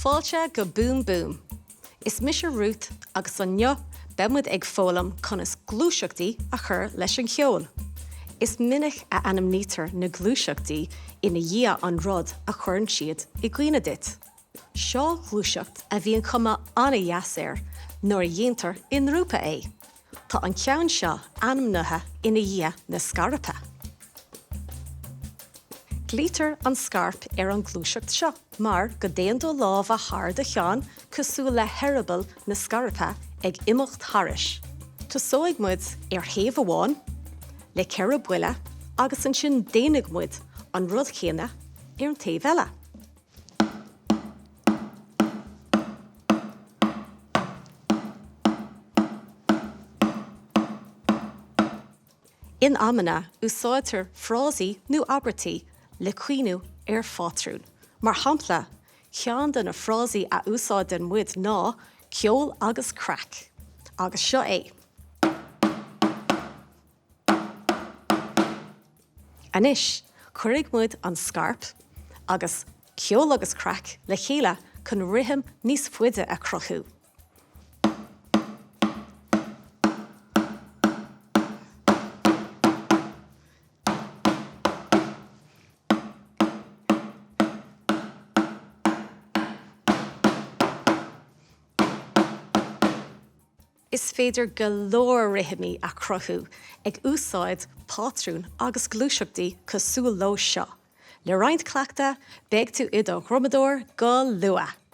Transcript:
Fáilte go Boom Boom! Is mise Ruth agus inniu beidh muid ag foghlaim conas gluaiseachtaí a chur leis an cheol. Is minic a ainmnítear na gluaiseachtaí ina dhiaidh an rud a chuireann siad i gcuimhne duit. Seo gluaiseacht a bhíonn cuma an-dheas air nuair a dhéantar i ngrúpa é. Tá an ceann seo ainmnithe ina dhiaidh na scairpe. Glaoitear an scairp ar an ghluaiseacht seo mar go dtéann do lámha thar do cheann cosúil le heireaball na scairpe ag imeacht thairis. Tosóidh muid ar thaobh amháin le 4 buille agus ansin déanfaidh muid an rud céanna ar an taobh eile. In amanna, úsáidtear frásaí nó abairtí le cuimhniú ar phátrún. Mar shampla, ceann de na frásaí a úsáideann muid ná 'ceol agus craic'. Agus seo é. Anois, cuirfidh muid an scairp agus 'ceol agus craic' le chéile chun rithim níos faide a chruthú. Is féidir go leor rithimí a chruthú ag úsáid pátrún agus gluaiseachtaí cosúil leo seo. Le roinnt cleachtaidh, beidh tú i do dhrumadóir go luath!